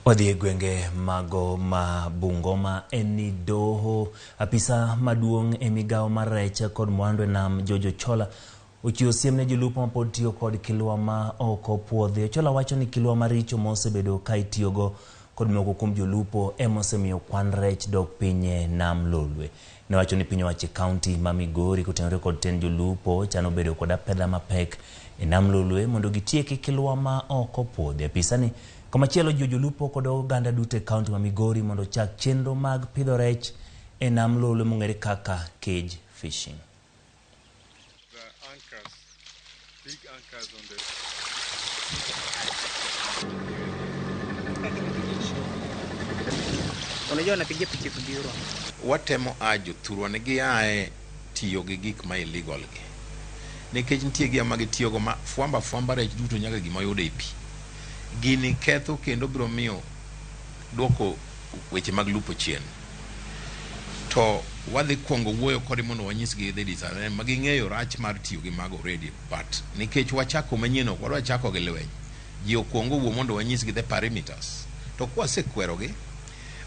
Wadhi e gwenge mago ma Bungoma en ni doho apisa maduong' e migawo mar rech kod mwandu e nam George Ochola ochiwo siem ne jolupo mapod tiyo kod kilwa ma ok opuodhi. Ochola wacho ni kilwa maricho ma osebedo ka itiyogo kod moko kuom jolupo ema osemiyo kwan rech dok piny e nam Lolwe. Nowacho ni piny owacho e kaunti ma Migori kotenore kod tend jolupo chano bedo kod apedha mapek e nam Lolwe mondo gitieki kilwa ma ok opuodhi. Apisa ni komachielo jiwo jolupo kod oganda duto e kaunti ma Migori mondo ochak chenro mag pidho rech e nam Lolwe mong'ere kaka cage fishing. The anchors, big anchors on the Unajua napigia pikipiki Watemo a jothurwa ni giae tiyo gi gik ma illegal gi. Nikech nitie gia ma gitiyogo ma fwamba fwamba rech duto nyaka gima oyudo e pi. Gini ketho kendo biro miyo duoko weche mag lupo chien. To wadhi kuongo wuoyo kodgi mondo wanyisgi the disadvantage ma ging'eyo rach mar tiyo gi mago already but nikech wachako manyien ok wadwa chako gi lweny. Ji okuong owuo mondo wanyisgi the parameters. To kwasekwerogi,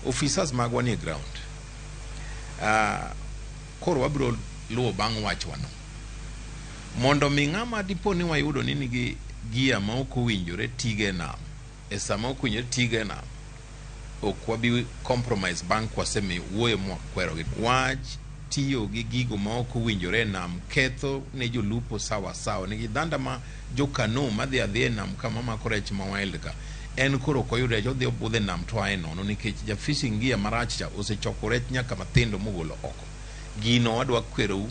officers magwa nie ground. Koro wabiro luwo bang' wachwano. Mondo mi ng'ama dipo ni wayudo ni nigi gia ma ok owinjore tigo e nam, e sama ok owinjore tigo e nam, ok wabi compromise bang' kwasemiyo wuoyo mwakwerogi. Wach tiyo gi gigo ma ok owinjore e nam ketho ne jolupo sawa sawa. Nikech dhanda ma jokano madhi adhiya e nam ka mamako rech ma wild ka, en koro ok oyud rech, odhi obudho e nam to oae nono nikech ja fishing gear marach cha osechoko rech nyaka mathindo mogolo oko. Gino wadwa kwerou.